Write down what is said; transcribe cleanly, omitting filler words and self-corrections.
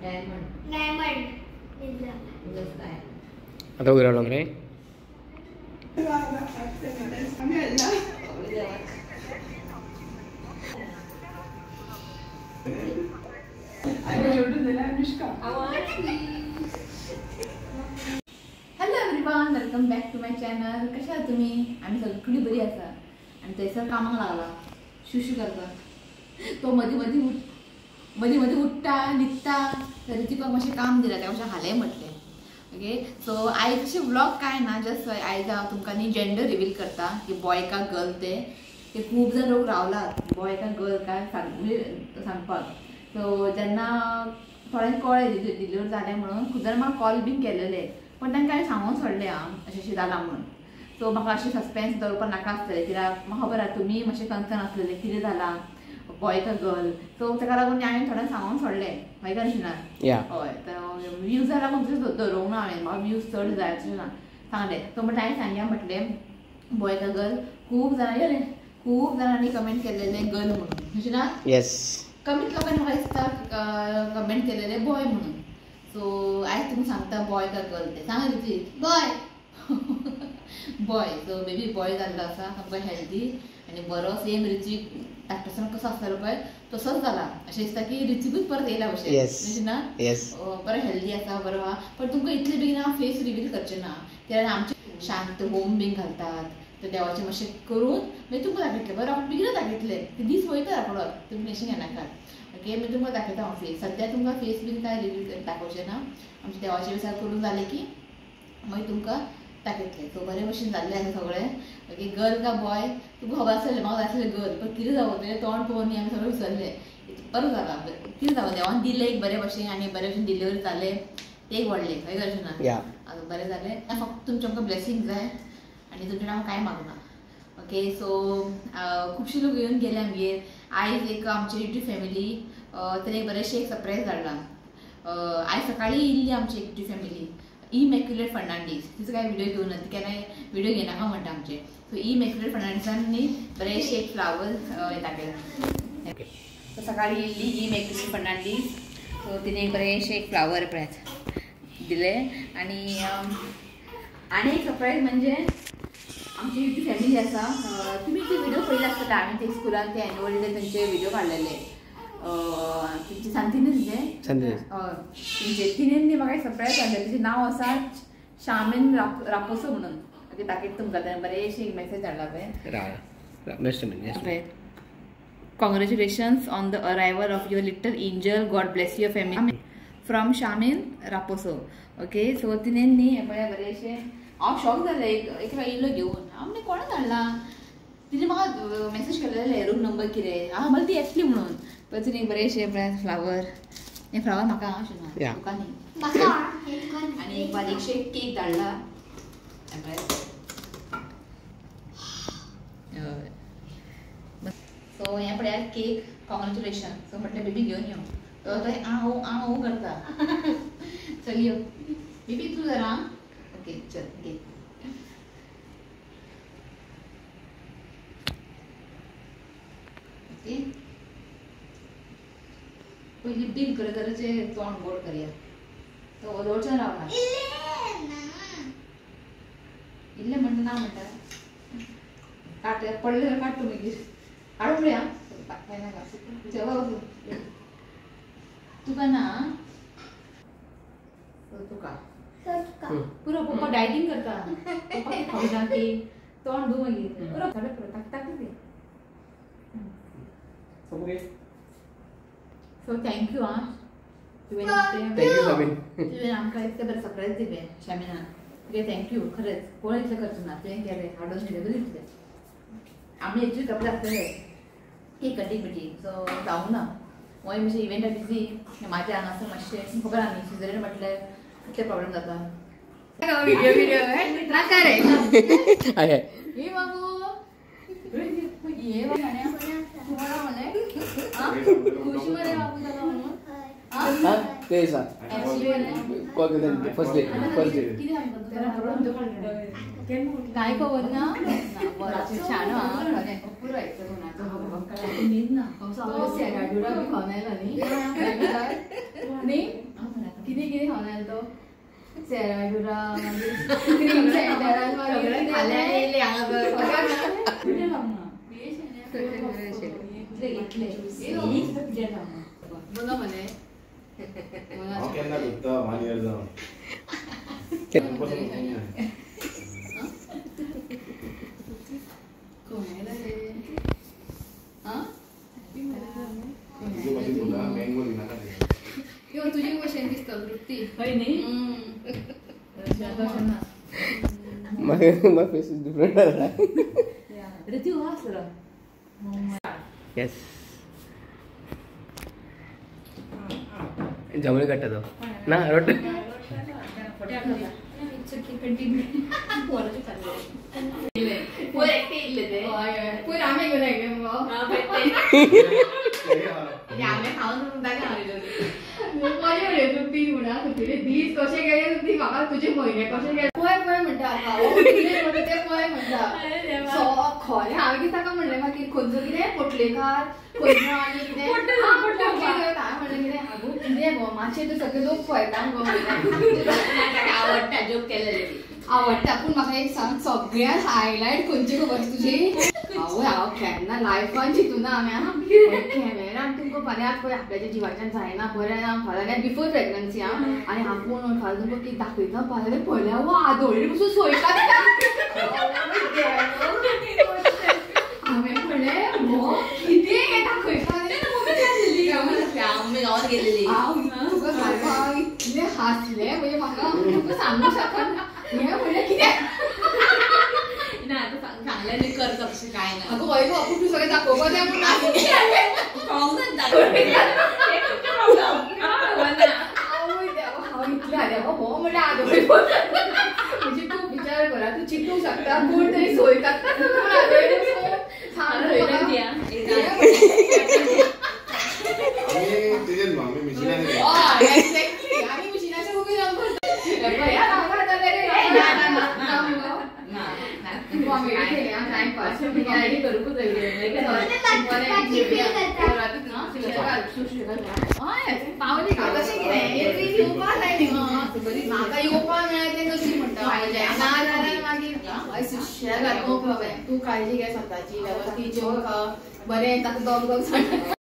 Diamond diamond आता उघडा रे. Hello everyone, welcome back to my channel. कशा आहात तुम्ही? आम्ही सगळी बरी आसा आणि थंयसर कामाक लागला शुशू करता तो मदीं मदीं मदीं मदीं उठ्ठा न्हिदता. तरी तिका मातशें काम दिलां तेका मातशें हालय म्हटलें. ओके, सो आयज अशें व्लॉग काय ना, जस्ट आयज हांव तुमकां न्ही जेंडर रिवील करता की बॉय का गर्ल. ते खूब जाण लोक रावलात बॉय का गर्ल काय सांगपाक. सो जेन्ना थोड्यांक कळ्ळें डिलिव्हर जालें म्हणून खूब जाण म्हाका कॉल बीन केलेले, पण तांकां हांवें सांगून सोडलें आं अशें अशें जालां म्हणून. सो म्हाका अशें सस्पेन्स दवरपाक नाका आसलें कित्याक म्हाका खबर आसा तुमी मातशें कन्सर्न आसलेलें कितें जालां बॉय का गर्ल. सो ताका लागून हांवें थोड्यांक सांगून सोडलें. हय काय अशें ना? हय, तर व्यूजा लागून तशें दवरूंक ना हांवें, म्हाका व्यूज चड जाय अशें ना सांगलें. सो म्हटलें हांवें सांगया म्हटलें बॉय का गर्ल. खूब जाणां रे, खूब जाणांनी कमेंट केलेलें गर्ल म्हणून, अशें ना? येस, कमीत लोकांनी म्हाका दिसता कमेंट केलेलें बॉय म्हणून. सो आयज तुमकां सांगता बॉय का गर्ल तें. सांगा Richi. Boy boy. So baby boy जाल्लो आसा, सामको हेल्दी आनी बरो. सेम रिची डॉक्टर्सान कसो आसतालो पळय तसोच जाला. अशें दिसता की रिचीकूच परत येयला भशेन, अशें ना? बरो हेल्दी आसा, बरो आहा. पण तुमकां इतले बेगीन हांव फेस रिवील करचें ना कित्याक आमचे शांत होम बीन घालतात तर देवाचें मातशें करून मागीर तुमकां दाखयतलें. बरें, हांव बेगीनच दाखयतलें, ते दीस वयता रोखडोच, तुमी टेंशन घेनाकात. ओके, मागीर तुमकां दाखयता हांव फेस. सद्या तुमकां फेस बीन कांय रिवील दाखोवचें ना. आमचें देवाचें विचार करून जालें की मागीर तुमकां दाखयतलें. सो बरे भशेन जाल्लें आसा सगळें. ओके, गर्ल का बॉय तुमकां खबर आसलें, म्हाका जाय आसलें गर्ल, पण कितें जावं तें तोंड पळोवन न्ही आमी सगळें विसरलें. बरें जालां, कितें जावं देवान दिलें एक बरे भशेन आनी बरे भशेन डिलिव्हरी जालें, तें एक व्हडलें. हय अशें ना? आतां बरें जालें. फक्त तुमचें आमकां ब्लेसींग जाय आनी तुमचें हांव कांय मागना. ओके, सो खुबशे लोक येवन गेले आमगेर. आयज एक आमची युट्यूब फॅमिली तेणें एक बरेंशें एक सरप्रायज धाडलां. आयज सकाळीं येयल्ली आमची युट्यूब फॅमिली इमॅक्युलेट फर्नांडीस. तिचो काय व्हिडिओ घेवन ती केन्नाय व्हिडिओ घेनाका म्हणटा आमचे. सो इमॅक्युलेट फर्नांडीसान न्ही बरेंशें एक फ्लावर दाखयलां. सो सकाळीं येयल्ली इमॅक्युलेट फर्नांडीस. सो तिणें एक बरेंशें एक फ्लावर पळयात दिलें. आनी आनी एक सरप्रायज म्हणजे आमची युट्यूब फॅमिली आसा. तुमी ते व्हिडिओ पळयले आसतले, आमी ते स्कुलान ते एन्युअल डे तेंचे व्हिडिओ काडलेले. तेंची सांतिनेज न्ही, तेंचे तिणें न्ही म्हाका एक सरप्रायज हाडलें. तेचें नांव आसा शामेन रापोसो म्हणून. ओके, दाखयता तुमकां. तेणें बरेंशें एक मॅसेज धाडला पळय. Congratulations on the arrival of your little angel. God bless your family. From Shamin Raposo. Okay, so तिणें न्ही हें पळय बरेंशें. हांव शॉक जालें. एक येयलो घेवन हांव म्हणलें कोणें धाडलां. तिणें म्हाका मॅसेज केलेलें रूम नंबर कितें, हांव म्हणलें ती येतली म्हणून. पण तिणें बरेंशें पळय फ्लावर, हें फ्लावर म्हाका अशें ना तुका न्ही. आनी एक बारीकशें केक धाडला. सो हें पळयात केक, कॉंग्रेच्युलेशन. सो म्हटलें बेबी घेवन यो, तो आं आं ओ करता. चल यो बेबी तूं जरा. ओके चल घे. ओके, पयलीं बील कर जाल्यार तोंड गोड करया. तो ओदोळच्यान रावला इल्लें म्हणटा ना म्हणटा काट पडलें जाल्यार काडटा मागीर काडूं पळया. काय नाका तुका ना, तुका पुरो पप्पा डायटींग करता. पप्पा खावना की तोंड धू मागीर पुरो पुरो ताक ताक. So thank you आं, तुवें तुवें आमकां इतलें बरें सरप्रायज दिलें शामिनान. Okay thank you, खरेंच कोण इतलें करचें ना, तुवें केलें हाडून दिलें बरें दिसलें. आमी एक्चुली कपडे आसतले केक कटींग बिटींग, सो जावंक ना. मागीर मातशें इव्हेंटा बिजी म्हाज्या हांगासर मातशें खबर आहा न्ही सिजरीन म्हटल्यार कितले प्रॉब्लेम जाता. व्हिडिओ व्हिडिओ नाका रे. हे बाबू हे खुशी मरे बाबू जाला म्हणून. First day, first day. काय खबर ना. शाणो. सेराडुरा बी खावन आयलो न्ही न्ही कितें कितें खावन आयलो तो सेराडुरा मागीर क्रीम सेंटरान मागीर खालें हांगा बोला मने हांव केन्ना करता 1 इयर जावन तुजी भशेन दिसता तृप्ती हय न्ही My face is different. Ritu आसलो. Yes. जामुन काडटा तो ना रोट पयर आमी घेवन आयले मुगो मजा उलयता तृप्ती म्हणा तुजे दीस कशे गेले तृप्ती म्हाका तुजे म्हयने कशे गेले पळय पळय म्हणटा कितें म्हणटा तें पळय म्हणटा सो खरें हांवें कितें ताका म्हणलें मागीर खंयचो कितें पोटलेकार खंयचो आनी कितें हांवें म्हणलें कितें आगो कितें गो मातशें तूं सगळे लोक पळयता गो आवडटा जोक केलेले आवडटा पूण म्हाका एक सांग सगळ्यांत हायलायट खंयची खबर तुजी आवय हांव केन्ना लायफान चिंतूना हांवें कॅमेरान तुमकां फाल्यां पळय आपल्याच्या जिवाच्यान जायना बरें ना फाल्यां बिफोर प्रेग्नन्सी आं आनी आपूण फाल्यां तुमकां कितें दाखयता फाल्यां पळयल्यार वा आदोळी पसून सोयता हांवें म्हणलें हो कितें हें दाखयता मम्मी गांवात गेलेली हांव तुका सांगता हांव इतलें हांसलें म्हणजे म्हाका तुका सांगूंक शकना हें म्हणलें कितें ना आतां सांगलें न्ही करता तशें कांय ना अगो हय गो पूण तूं सगळें दाखोवपा जाय पूण आवय देवा हांव इतलें हांवें हो म्हणल्यार आदोळी म्हणजे तूं विचार कर तूं चिंतूंक शकता कोण तरी सोय काडटा पूण आदोळी सांग आमी मिशिनाचेर उबी रावन म्हाका येवपा मेळ्ळें तें नशीब म्हणटा ना जाल्यार मागीर सुशेगाद नो प्रॉब्लेम तूं काळजी घे स्वताची वेवस्थीत जेवण खा बरें ताका दोग दोग